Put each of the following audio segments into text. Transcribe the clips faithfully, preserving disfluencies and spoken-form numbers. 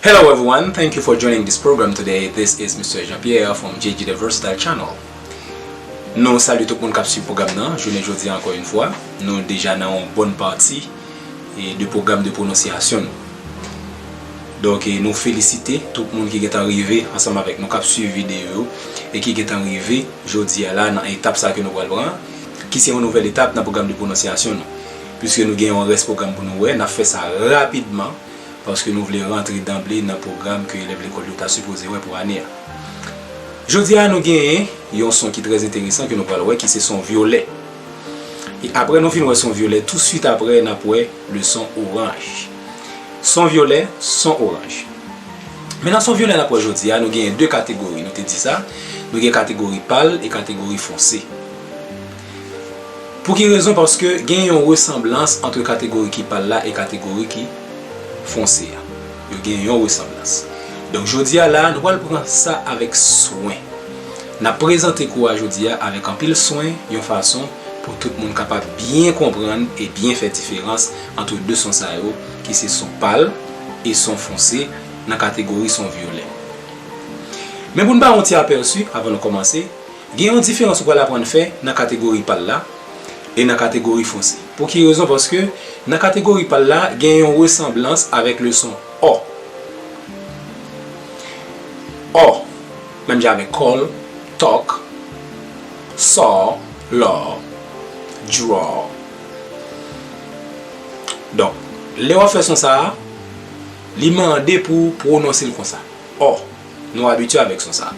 Hello everyone, thank you for joining this program today. This is Mister Jean-Pierre from J G The Versatile Channel. Nou salye tout moun k ap swiv pwogram nan jounen jodi a ankò yon fwa. Nou deja nan yon bòn pati e, de pwogram de pwononsyasyon nou. Donk, e, nou felisite tout moun ki gentan rive ansanm avèk nou, k ap swiv videyo yo e ki gentan rive jodi a la nan etap sa ke nou pral pran, ki se yon nouvèl etap nan pwogram de pwononsyasyon nou. Piske nou gen yon rès pwogram pou nou wè, n ap fè sa rapidman, paske nou vle rantre danble nan pwogram ke elèv lekòl yo ta sipoze wè pou ane a. Jodi a, nou genyen yon son ki trè enteresan ke nou pral wè, ki se son vyolè. E apre nou fin wè son vyolè, touswit apre, n ap wè le son oranj. Son vyolè, son oranj. Men nan son vyolè n ap wè jodi a, nou genyen de kategori, nou te di sa. Nou gen kategori pal e kategori fonse. Pou ki rezon? Paske gen yon resanblans ant kategori ki pal la e kategori ki fonse a. Yo gen yon resanblans. Donk, jodi a la, nou pral pran sa avèk swen. N ap prezante kou a jodi a avèk anpil swen, yon fason pou tout moun kapab byen konprann e byen fè diferans ant de son sa yo, ki se son pal e son fonse nan kategori son vyolè. Men pou n ba w yon ti apèsi avan nou kòmanse, gen yon diferans ou pral aprann fè nan kategori pal la e nan kategori fonse. Pou ki rezon? Paske nan kategori pal la, gen yon resanblans avèk le son ò. Ò, menm jan avèk call, talk, saw, law, draw. Donk, lè w ap fè son sa a, li mande pou w pwononse l konsa. Ò, nou abitye avèk son sa a.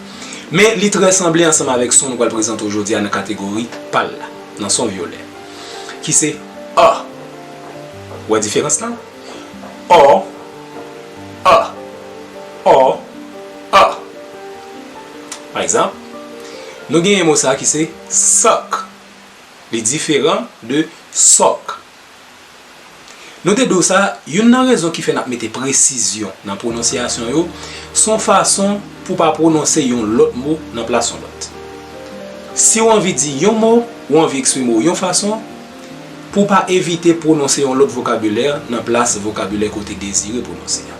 Men li trè sanble ansanm avèk son nou pral prezante w jodi a nan kategori pal la, nan son vyolè, ki se a. Ou wè diferans lan? Ò, a, ò, a. Pa egzanp, nou genyen mo sa a ki se suck. Li diferan de suck. Nou te di w sa, youn nan rezon ki fè n ap mete presizyon nan pwononsyasyon yo, se yon fason pou w pa pwononse yon lòt mo nan plas yon lòt. Si w anvi di yon mo, ou anvi eksprime w yon fason, pou w pa evite pwononse yon lòt vokabilè nan plas vokabilè ke w te dezire pwononse a.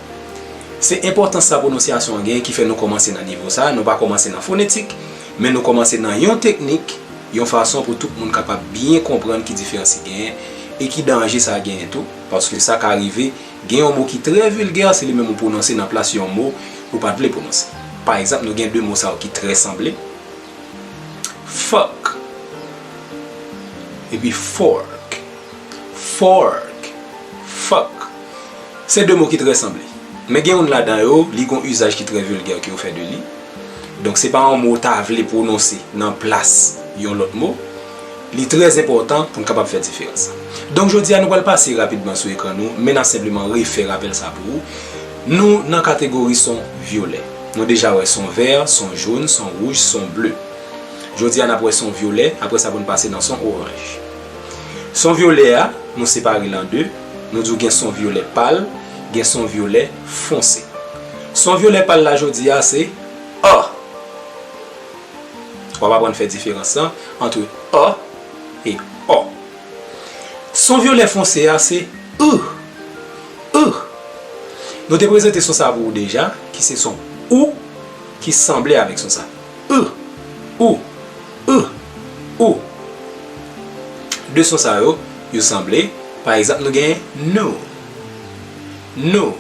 Se enpòtans sa pwononsyasyon an genyen ki fè nou kòmanse nan nivo sa a, nou pa kòmanse nan fonetik, men nou kòmanse nan yon teknik, yon fason pou tout moun kapab byen konprann ki diferans ki genyen e ki danje sa genyen tou, paske sa ka rive, gen yon mo ki trè vilgè, se li menm ou pwononse nan plas yon mo ou pa t vle pwononse. Pa egzanp, nou gen de mo sa yo ki trè sanble, fuck epi fork. Fork, fuck. Se de mo ki trè sanble. Men gen youn ladan yo, li gon izaj ki trè vilgè ke yo fè de li. Donk, se pa yon mo w ta vle pwononse nan plas yon lòt mo. Li trè enpòtan pou n kapab fè diferans. Donk, jodi a, nou pral pase rapidman sou ekran nou, men n ap senpleman refè rapèl sa pou ou. Nou nan kategori son vyolè. Nou deja wè son vè, son jòn, son wouj, son ble. Jodi a, n ap wè son vyolè, apre sa pou n pase nan son oranj. Son vyolè a, nou separe l an de, nou di w gen son vyolè pal, gen son vyolè fonse. Son vyolè pal la jodi a se a. W ap aprann fè diferans lan ant a e ò. Son vyolè fonse a se u, u. Nou te prezante son sa pou ou deja, ki se son ou, ki sanble avèk son sa. U, ou, u, ou. De son sa yo, yo sanble. Pa egzanp, nou gen nou, nou.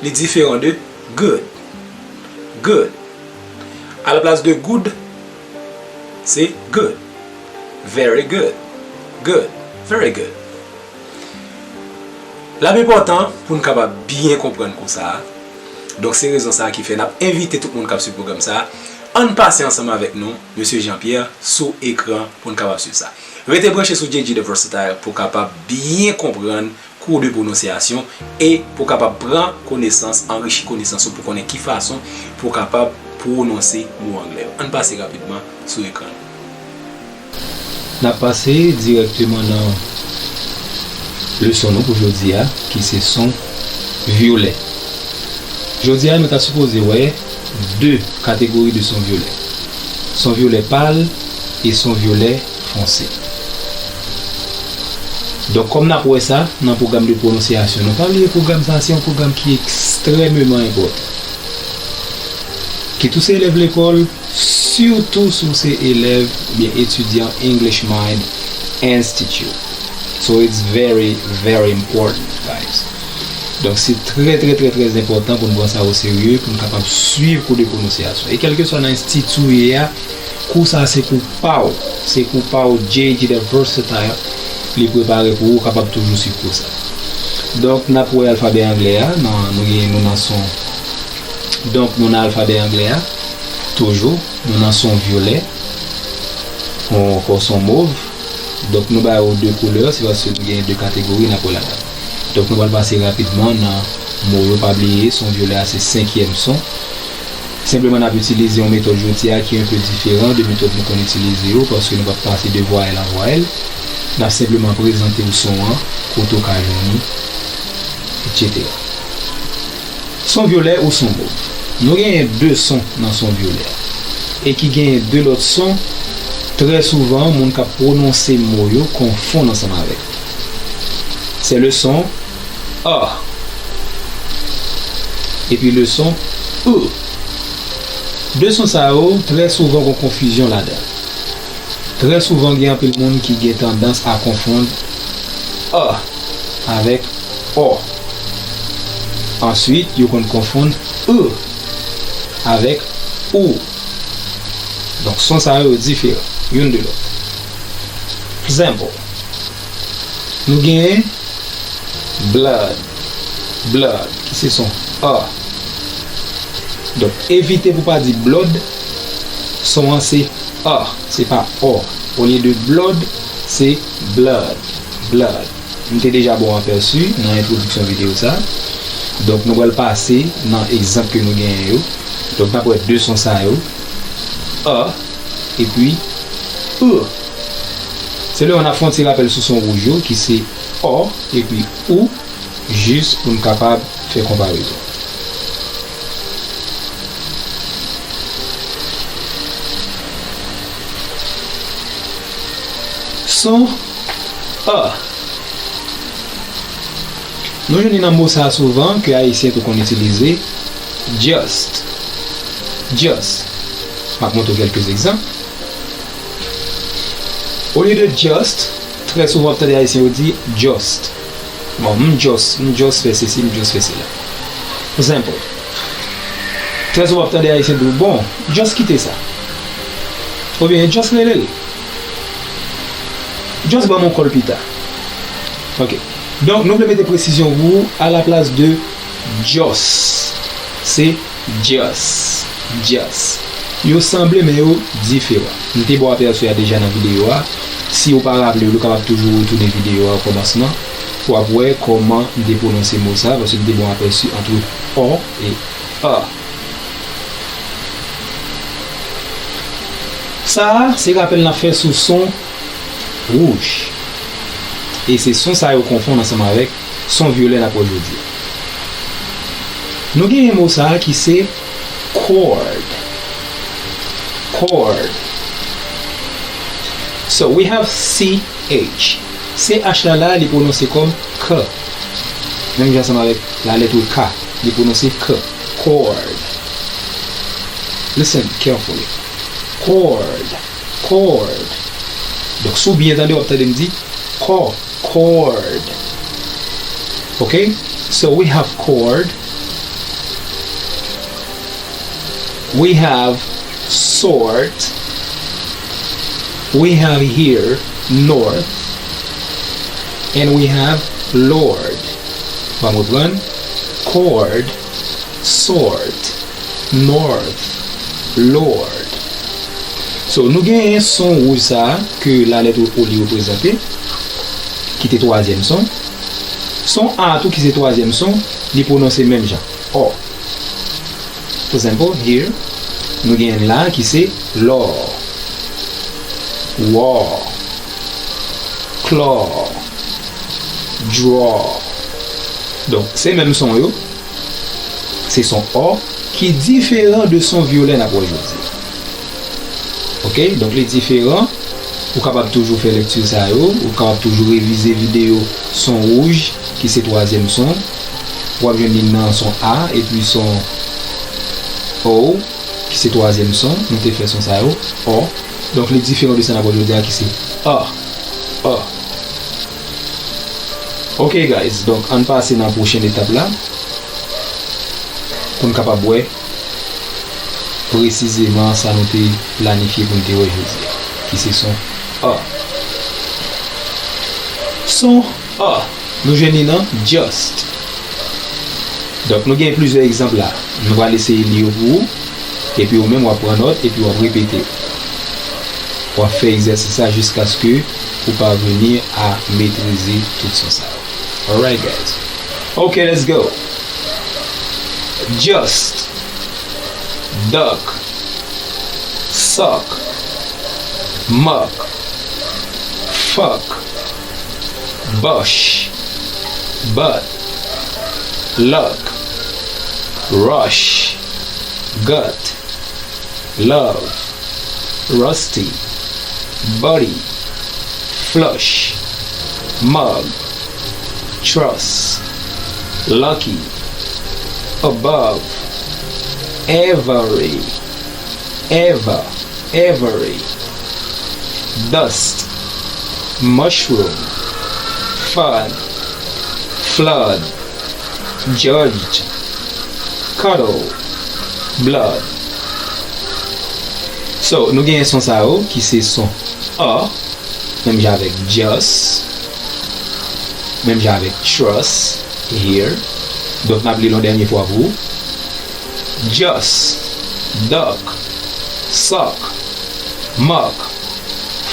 Li diferan de good, good. Alaplas de good, se good. Very good. Good. Very good. L ap enpòtan pou n kapab byen konprann kou sa a. Donk, se rezon sa a ki fè n ap envite tout moun k ap swiv pwogram sa a, ann pase ansanm avèk nou, Mesye Jean Pierre, sou ekran pou n kapab swiv sa. Rete branche sou J G The Versatile pou w kapab byen konprann kou de pwononsyasyon e pou w kapab pran konesans, anrichi konesans ou pou konnen ki fason pou w kapab pwononse mo anglè yo. Ann pase rapidman sou ekran. N ap pase dirèkteman nan leson nou pou jodi a, ki se son vyolè. Jodi a, nou ta sipoze wè de kategori de son vyolè. Son vyolè pal e son vyolè fonse. Donk, kòm n ap wè sa nan pwogram de pwononsyasyon, nou pa bliye pwogram sa a se yon pwogram ki ekstrèmeman enpòtan. Kit ou se elèv lekòl, sitou si w se elèv oubyen etidyan English Mind Institute. So it's very, very important, guys. Donk, se trè, trè, trè, trè enpòtan pou n pran sa o serye, pou n kapab swiv kou de pwononsyasyon. E kèlkeswa nan enstiti w ye a, kou sa a se kou pa w. Se kou pa w, J G the Versatile, li prepare pou ou kapab toujou swiv kou sa. Donk, n ap wè alfabè anglè a, nan, nou gen, nou nan son. Donk, nou nan alfabè anglè a, toujou, nou nan son vyolè, ou ankò son mov. Donk, nou ba yo de koulè, se paske nou gen de kategori n ap wè ladan. Donk, nou pral pase rapidman nan mo yo, pa bliye, son vyolè a se senkyèm son. Senpleman, n ap itilize yon metòd jodi a ki enpe diferan de metòd nou konn itilize yo, paske nou p ap pase de vwayèl an vwayèl. N ap senpleman prezante w son an, kote w ka jwenn li, etsetera. Son vyolè ou son mov. Nou genyen de son nan son vyolè a, e ki genyen de lòt son, trè souvan, moun k ap pwononse mo yo konfonn ansanm avèk. Se le son a epi le son e. De son sa yo, trè souvan, gon konfizyon ladan. Trè souvan, gen anpil moun ki gen tandans a konfonn a avèk ò. Answit, yo konn konfonn e avèk ou. Donk, son sa yo, yo diferan youn de lòt. Example, nou genyen blood, blood, ki se son a. Donk, evite pou pa di blood, son an se a, se pa ò. Olye de blood, se blood, blood. M te deja ba w apèsi nan entwodiksyon videyo sa. Donk, nou pral pase nan egzanp ke nou genyen yo. Donk, n ap wè de son sa yo, a epi e. Se lè w ap fè yon ti rapèl sou son wouj yo, ki se ò epi ou, jis pou n kapab fè konparezon. Son a. Nou jwenn li nan mo sa a souvan ke Ayisyen tou konn itilize, just. Just. M ap montre w kèlke egzanp. Olye de just, trè souvan w ap tande Ayisyen yo di just. Bon, m just, m just fè sesi, m just fè sela. Example. Trè souvan w ap tande Ayisyen di w, bon, just kite sa. Oubyen, just rele l. Just ban m yon kòl pita. Ok. Donk, nou vle mete presizyon pou ou, alaplas de just. Se just. Just. Yo sanble, men yo diferan. M te ba w apèsi a deja nan videyo a. Si w pa raple w, ou kapab toujou retounen videyo a okòmansman pou w ap wè kòman m te pwononse mo sa, paske m te ba w apèsi ant ò e a. Sa a, se rapèl n ap fè sou son wouj. E se son sa yo konfonn ansanm avèk son vyolè n ap wè jodi a. Nou genyen mo sa a ki se chord. Chord. So, we have C H. C H la la, li pwononse kòm k. Menm jan ansanm avèk lalèt K, li pwononse k. Chord. Listen carefully. Chord. Chord. Donk, si w byen tande, w ap tande m di kò. Chord. Ok? So we have chord. We have sort. We have here north. And we have lord. Ban m reprann. Chord, sort, north, lord. So, nou genyen son wouj sa a ke lalèt O li reprezante, ki te twazyèm son. Son A tou ki se twazyèm son, li pwononse menm jan. Ò. For example, here, nou genyen la ki se lò, wò, klò, draw. Donk, se menm son yo. Se son ò ki diferan de son vyolè n ap wè jodi a. Ok, donk li diferan. Ou kapab toujou fè lekti sa yo, ou kapab toujou revize videyo son wouj, ki se twazyèm son. W ap jwenn li nan son A, epi son O, ki se twazyèm son. Nou te fè son sa yo, O. Donk, li diferan de sa n ap wè jodi a, ki se A, A. Ok, guys, donk, ann pase nan pwochen etap la, pou n kapab wè presizeman sa nou te planifye pou n te wè jodi a, ki se son A. Son A, nou jwenn li nan just. Donk, nou gen plizyè egzanp la. Nou pral eseye li yo pou ou, epi ou menm w ap pran nòt, epi w ap repete. W ap fè egzèsis la jiskaske ou pavini a metrize tout son sa yo. Alright, guys. Ok, let's go. Just, duck, suck, muck, fuck, bush, butt, luck, rush, gut, love, rusty, buddy, flush, mug, trust, lucky, above, every, ever, every, dust, mushroom, fun, flood, judged, cuddle, blood. So, nou genyen son sa yo, ki se son A, menm jan avèk just, menm jan avèk trust, here. Donk, n ap li l yon dènye fwa pou ou. Just, duck, suck, muck,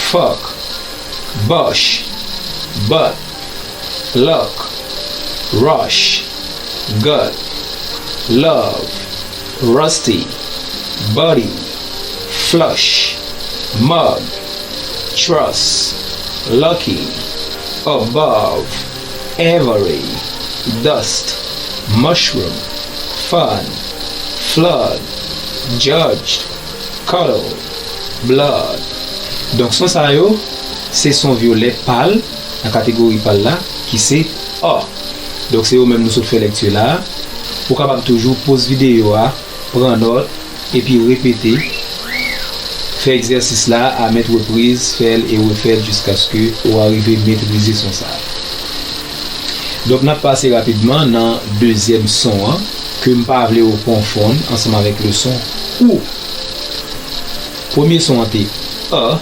fuck, bush, butt, luck, rush, gut, love, rusty, buddy, flush, mug, trust, lucky, above, every, dust, mushroom, fun, flood, judged, cuddle, blood. Donk, son sa yo, se son vyolè pal, nan kategori pal la, ki se A. Donk, se yo menm nou sot fè lekti la. Ou kapab toujou poz videyo a, pran nòt, epi repete. Fè egzèsis la a mèt repriz, fè l e refè l jiskaske ou arive metrize son sa a. Donk, n ap pase rapidman nan dezyèm son an, ke m pa vle ou konfonn ansanm avèk le son OU. Premye son an te A,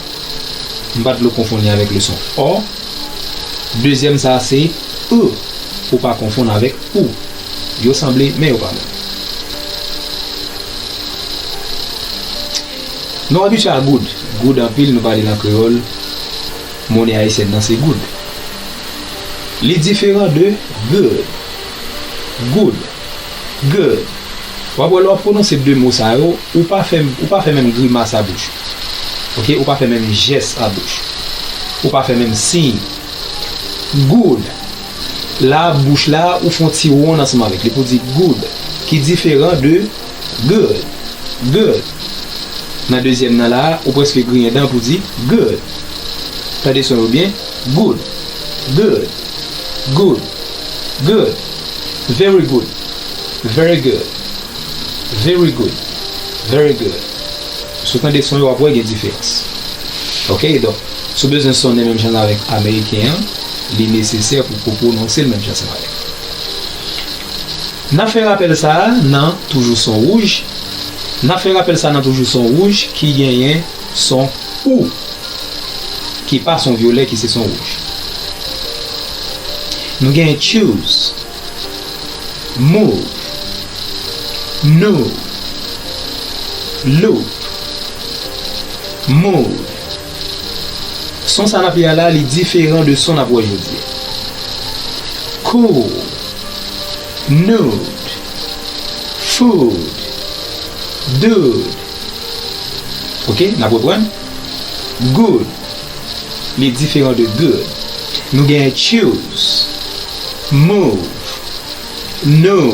m pa t vle w konfonn li avèk le son O. Dezyèm sa a se E, pou w pa konfonn avèk OU. Yo sanble, men yo pa menm. Nou abitye a goud. Goud anpil, nou pale l an kreyòl. Monnen ayisyèn nan se goud. Li diferan de good. Good. Good. W ap wè lè w ap pwononse de mo sa yo, ou pa fè, ou pa fè menm grimas a bouch ou. Ok? Ou pa fè menm jès a bouch. Ou pa fè menm siy. Good. La, bouch la, ou fè yon ti wonn ansanm avèk li pou di good, ki diferan de good. Good. Nan dezyèm nan la, ou prèske griyen dan pou di good. Tande son yo byen. Good. Good. Good. Good. Very good. Very good. Very good. Very good. Si w tande son yo, w ap wè gen diferans. Ok, donk, si w bezwen sonnen menm jan avèk ameriken an, li nesesè pou, pou pwononse l menm jan ansanm avè l. N ap fè rapèl sa a nan toujou son wouj. N ap fè rapèl sa a nan toujou son wouj ki genyen son OU, ki pa son vyolè, ki se son wouj. Nou genyen choose, move, new, loop, mood. Son sa n ap li a la, li diferan de son n ap wè jodi a. Cool, nude, food, dude. Ok, n ap reprann. Good. Li diferan de good. Nou genyen choose, move, new,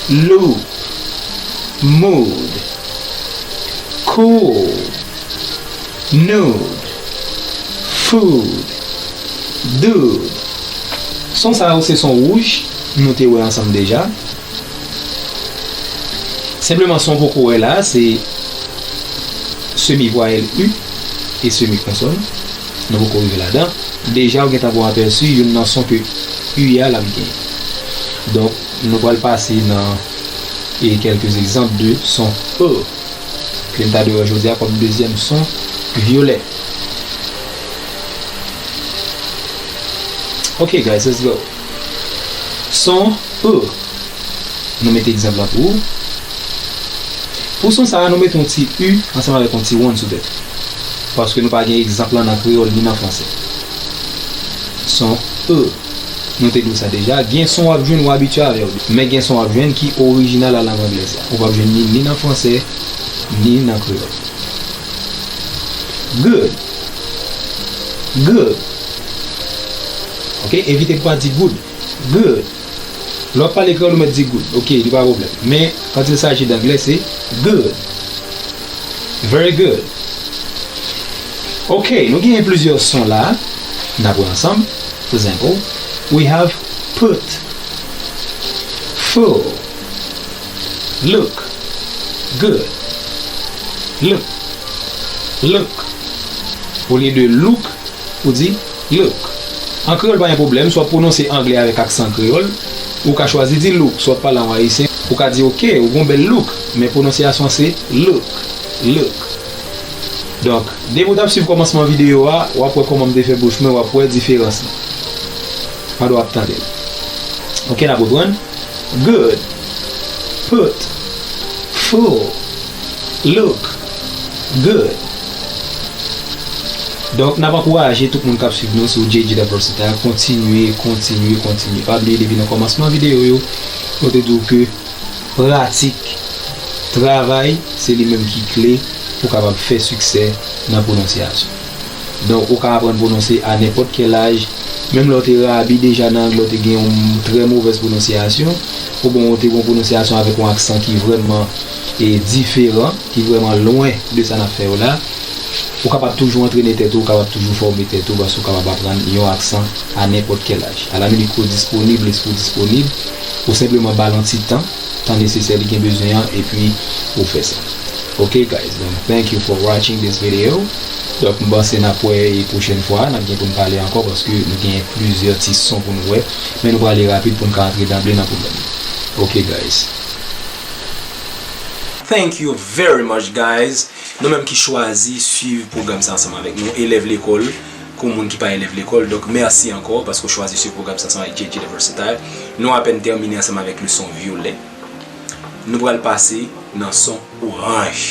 loop, mood, cool, nude, Good. Good. Son sa yo se son wouj, nou te wè ansanm deja. Senpleman, son poko wè la, se semi vwayèl u e semi konsòn. Nou poko rive ladan. Deja, ou gentan gon apèsi youn nan son ke u a l ap genyen. Donk, nou pral pase nan e kèlke egzanp de son e ke n ta dwe wè jodi a kòm dezyèm son vyolè. Ok, guys, let's go. Son e. Nou mete egzanp la pou ou. Pou son sa a, nou mete yon ti u ansanm avèk yon ti one sou tèt. Paske nou pa gen egzanp lan nan kreyòl ni nan fransè. Son e. Nou te di w sa deja. Gen son w ap jwenn ou abitye avè yo. Men gen son w ap jwenn ki orijinal a lang anglèz la. Ou p ap jwenn li ni nan fransè, ni nan kreyòl. Good. Good. Ok, evite pou pa di good. Good. Lè w ap pale kreyòl, ou mèt di good. Ok, li pa pwoblèm. Men, quand il s'agit d'anglais, se good. Very good. Ok, nou genyen plizyè son la. N ap wè ansanm. For example, we have put, full, look, good, look, look. Olye de look, ou di look. An kreyòl, pa gen pwoblèm, si w ap pwononse anglè avèk aksan kreyòl, ou ka chwazi di look, si w ap pale a yon ayisyen, ou ka di, ok, ou gon bèl look, men pwononsyasyon se look, look. Donk, depi w t ap swiv kòmansman videyo a, w ap wè kòman m te fè bouch mwen, w ap wè diferans lan. Pandan w ap tande l. Ok, n ap reprann. Good. Put. Full. Look. Good. Donk, n ap ankouraje tout moun k ap swiv nou sou J J The Versatile, kontinye, kontinye, kontinye. Pa bliye, depi nan kòmansman videyo yo, nou te di w ke pratik, travay, se li menm ki kle pou w kapab fè siksè nan pwononsyasyon. Donk, ou ka aprann pwononse a nenpòt kèl aj, menm lè w te rabi deja nan anglè, w te gen yon trè movèz pwononsyasyon, oubyen w te gen yon pwononsyasyon avèk yon aksan ki vrèman, e, diferan, ki vrèman lwen de sa n ap fè yo la, ou kapab toujou antrene tèt ou, ou kapab toujou fòme tèt ou, paske ou kapab aprann yon aksan a nenpòt kèl aj. A la minit ke w disponib, lespri w disponib, ou senpleman ba l yon ti tan, tan nesesè li gen bezwen an, epi ou fè sa. Ok, guys, donc, thank you for watching this video. Donk, m panse n ap wè e pwochèn fwa, n ap gen pou n pale ankò, paske nou gen plizyè ti son pou nou wè, men nou prale rapid pou n ka antre danble nan pwogram. Ok, guys. Thank you very much, guys. Nou menm ki chwazi swiv pwogram sa ansanm avèk nou, elèv lekòl, kou moun ki pa elèv lekòl. Donk, mèsi ankò paske w chwazi swiv pwogram sa ansanm avèk J J The Versatile. Nou apèn tèmine ansanm avèk leson vyolè. Nou pral pase nan son oranj.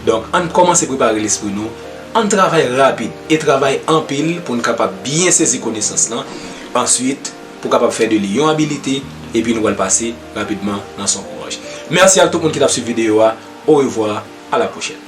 Donk, ann kòmanse prepare lespri nou. Ann travay rapid e travay anpil pou n kapab byen sezi konesans lan. Answit, pou kapab fè de li yon abilite, epi nou pral pase rapidman nan son oranj. Mèsi ak tout moun ki t ap swiv videyo a. Orevwa, a la pwochèn.